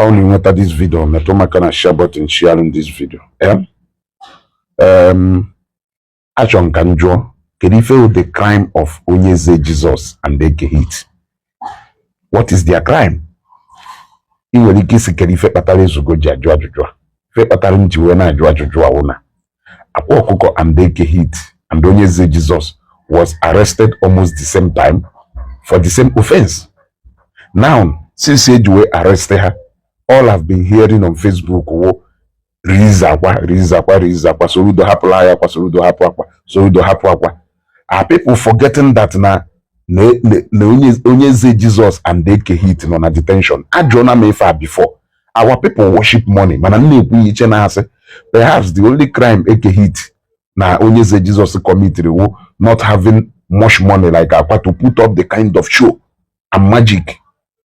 Ọ na nweta this video, metụ maka na share button, share this video. Achọ m ka m jụọ, kedu ife wụ the crime of Onyeze Jesus and Eke Hit? What is their crime? Ị nwere ike isi, kedu ife kpatara Ezugo ji ajụ ajụjụ a? Ife kpatara m ji wee na-ajụ ajụjụ a wụ na Akwa Ọkụkọ and Eke Hit and Onyeze Jesus was arrested almost the same time for the same offense. Now, since eji wee arrest ha, all I've been hearing on Facebook wo "Release Akwa, release Akwa, release Akwa, Soludo hapụla ya Akwa, Soludo hapụ Akwa, Soludo hapụ Akwa." Are people forgetting that na Onyeze Jesus and Eke Hit nọ na detention? Ajụọna m ife a before. Our people worship money, mana m na-ekwu ihe iche na-asị perhaps the only crime Eke Hit na Onyeze Jesus committed wo not having much money like Akwa to put up the kind of show and magic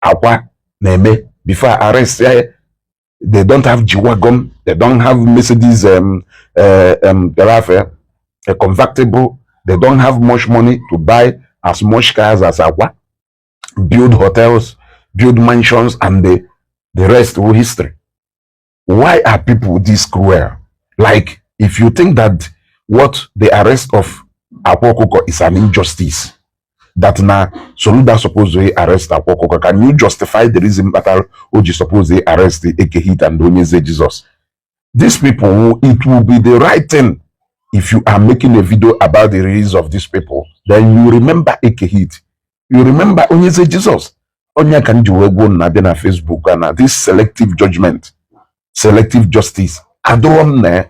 Akwa na-eme before arrest ya. They don't have G-Wagon, they don't have Mercedes a convertible, they don't have much money to buy as much cars as Akwa, build hotels, build mansions, and the rest were history. Why are people this cruel? Like, if you think that what the arrest of Akwa Okuko is an injustice, that na Soludo supposed to arrest Akwa Okuko, can you justify the reason kpatara o ji suppose to arrest Eke Hit and Onyeze Jesus? These people, it will be the right thing if you are making a video about the release of these people, then you remember Eke Hit, you remember Onyeze Jesus. Onye ka m ji wee gwuo na abịa na Facebook a na this selective judgment, selective justice, adụrọ m na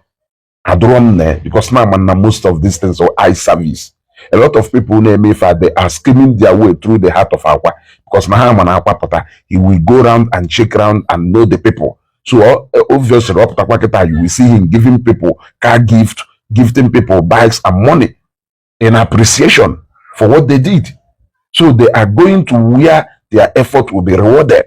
adụrọ m na, because na ama na most of these things are eye service. A lot of people na-eme ife a, they are scheming their way through the heart of Akwa, because na ha ma na Akwa pụta, he will go round and check round and know the people. So obviously ọ pụtakwa kịta, you will see him giving people car gift, gifting people bikes and money in appreciation for what they did. So they are going to where their effort will be rewarded,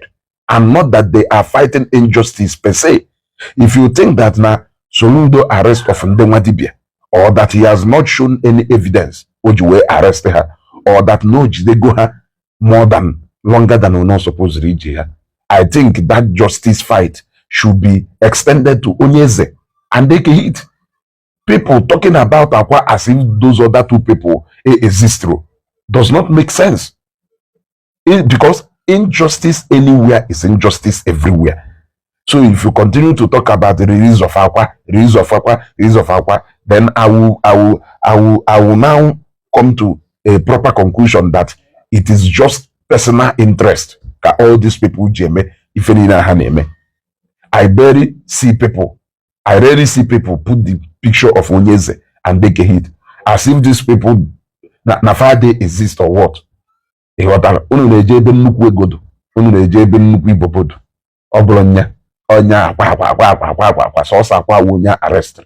and not that they are fighting injustice per se. If you think that na Soludo arrest of ndị nwa dibia, or that he has not shown any evidence o ji wee arrest ha, or that no jidego ha more than longer than ono supposed iji ha, I think that justice fight should be extended to Onyeze and Eke Hit. People talking about Akwa as if those other two people exist does not make sense. Because injustice anywhere is injustice everywhere. So if you continue to talk about the release of Akwa, release of Akwa, release of Akwa, then I will now come to a proper conclusion that it is just personal interest ka all these people ji eme ife niile ha na-eme. I barely see people, I rarely see people put the picture of Onyeze and Eke Hit as if these people na fa dey exist or what. Ị ghọtara? Unu na-eje ebe nnukwu ego dị, unu na-eje ebe nnukwu ibobo dị. Ọ bụrụ nya onye akwa akwa akwa akwa akwa akwa akwa sọsọ akwa awụ onye arrest.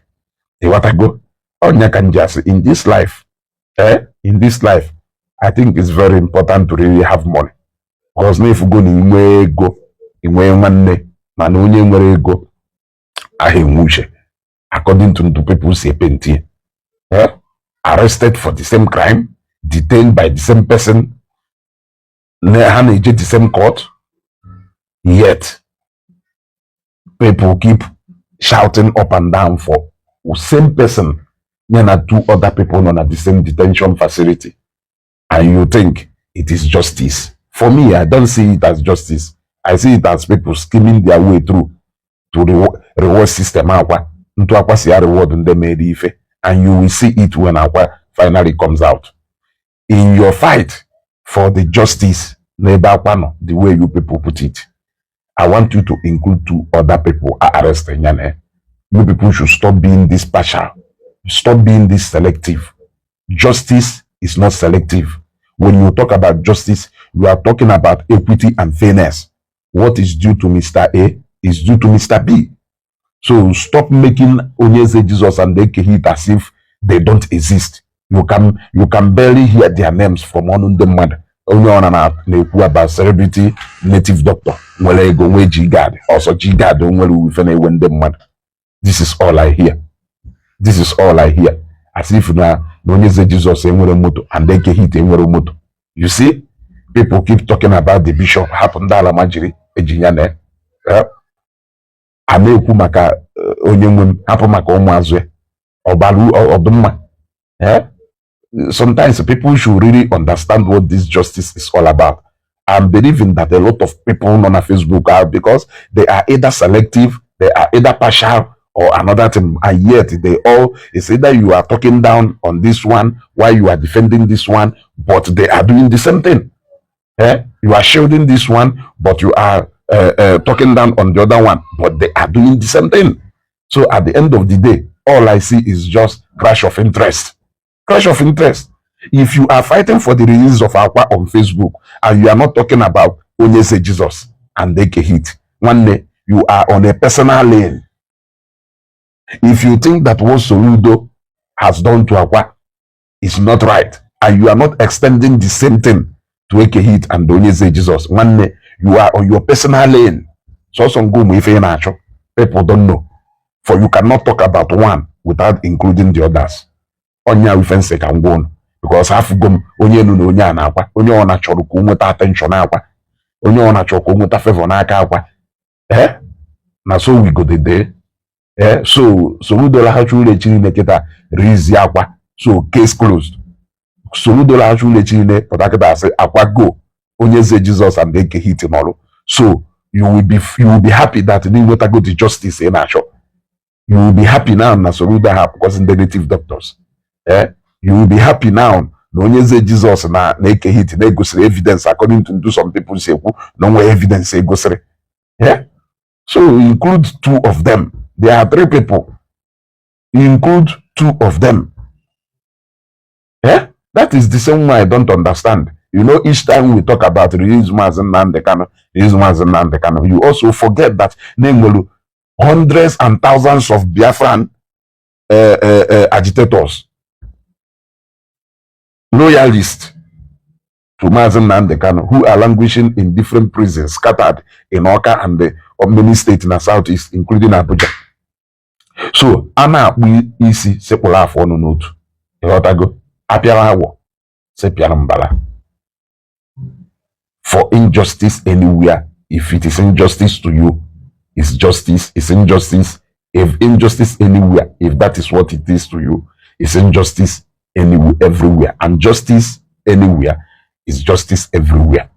Ịghọtago? Ọnya ka m ji asị, in this life, in this life, I think it's very important to really have money, because na ifugo na inwe ego, inwe nwanne, mana onye nwere ego ahụ enwe uche, according to the people si epenti. Arrested for the same crime, detained by the same person, ha na-eje the same court, yet people keep shouting up and down for same person ya na two other people nọ na the same detention facility, and you think it is justice. For me, I don't see it as justice. I see it as people scheming their way through to reward system Akwa ntu Akwa si ya reward ndị mere ife, and you will see it when Akwa finally comes out. In your fight for the justice n'ebe Akwa nọ, the way you people put it, I want you to include two other people arrested ya na. You people should stop being this partial, stop being this selective. Justice is not selective. When you talk about justice, you are talking about equity and fairness. What is due to Mr. A is due to Mr. B. So stop making Onyeze Jesus and Eke Hit as if they don't exist. You can barely hear their names from ọnụ ndị mmadụ. Onye ọ na na-ekwu about celebrity native doctor nwere ego, nwee G-Guard, ọsọ G-Guard o nwere ife na-ewe ndị mmadụ. This is all I hear. This is all I hear. As if na Onyeze Jesus enwere moto and Eke Hit enwere moto. You see, people keep talking about the bishop. Hapụ ndị ala ma jiri eji ya na. A na-ekwu maka onye nwe m, hapụ maka ụmụazụ ya, ọbara ọdụmma. Eh? Sometimes people should really understand what this justice is all about. I'm believing that a lot of people on Facebook are, because they are either selective, they are either partial or another thing, and yet they all, it's either you are talking down on this one while you are defending this one, but they are doing the same thing. Eh? You are shielding this one, but you are talking down on the other one, but they are doing the same thing. So at the end of the day, all I see is just clash of interest. Clash of interest. If you are fighting for the release of Akwa on Facebook and you are not talking about Onyeze Jesus and Eke Hit, one day you are on a personal lane. If you think that what Soludo has done to Akwa is not right, and you are not extending the same thing to Eke Hit and Onyeze Jesus, one day you are on your personal lane. So some go ife na-achọ. People don't know. For you cannot talk about one without including the others. Onye ife nsị ka m gwa unu, because afụgo m onye elu na onye a na-akwa, onye ọ na-achọrọ ka o nweta attention akwa, onye ọ na-achọ ka o nweta favor n'aka akwa. Eh, na so we go dey dey. Eh, so Soludo laghachi ụlọ echi niile kịta rizi akwa, so case closed. Soludo laghachi ụlọ echi niile pụta kịta asị akwa go, Onye Eze Jesus and Eke Hit n'ọrụ. So you will be happy that na nwetago the justice ị na-achọ. You will be happy now na Soludo ha akwụkwọzi ndị native doctors. Eh, you will be happy now na Onye Eze Jizọs na Eke Hit na-egosiri evidence, according to ndu some people si ekwu na onwe evidence egosiri. Yeah, so include two of them. There are three people. Include two of them. Yeah, that is the same way I don't understand. Each time we talk about release Mazi Nnamdi Kanu, release Mazi Nnamdi Kanu, you also forget that na-enwelu hundreds and thousands of Biafran agitators, loyalists to Mazi Nnamdi Kanu, who are languishing in different prisons scattered in Awka and the many states in the southeast, including Abuja. So, a na-akpụ isi sekpụrụ afọ ọnụ n'otu. Ịghọtago? Apịara awọ, sepịara mbala. For injustice anywhere, if it is injustice to you, it's justice, it's injustice. If injustice anywhere, if that is what it is to you, it's injustice anywhere, everywhere. And justice anywhere is justice everywhere.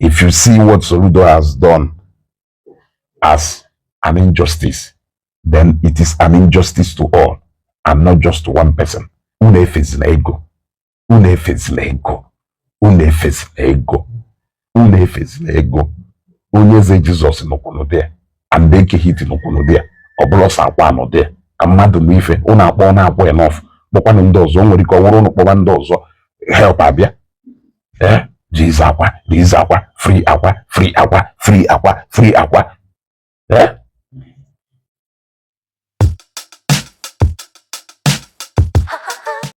If you see what Soludo has done as an injustice, then it is an injustice to all and not just to one person. Unu efezila ego. Unu efezila ego. Unu efezila ego. Unu efezila ego. Onye Eze Jizọs nọkwunu there and Eke Hit nọkwunu there. Ọ bụla ọsọ akwa nọ there ka mmadụ na ife unu akpọ na-akpọ enough, kpọkwanụ ndị ọzọ. O nwere ike ọ nwụrụ unu kpọba ndị ọzọ, help abịa. Eh, release Akwa, release Akwa, free Akwa, free Akwa, free Akwa, free Akwa. Eh,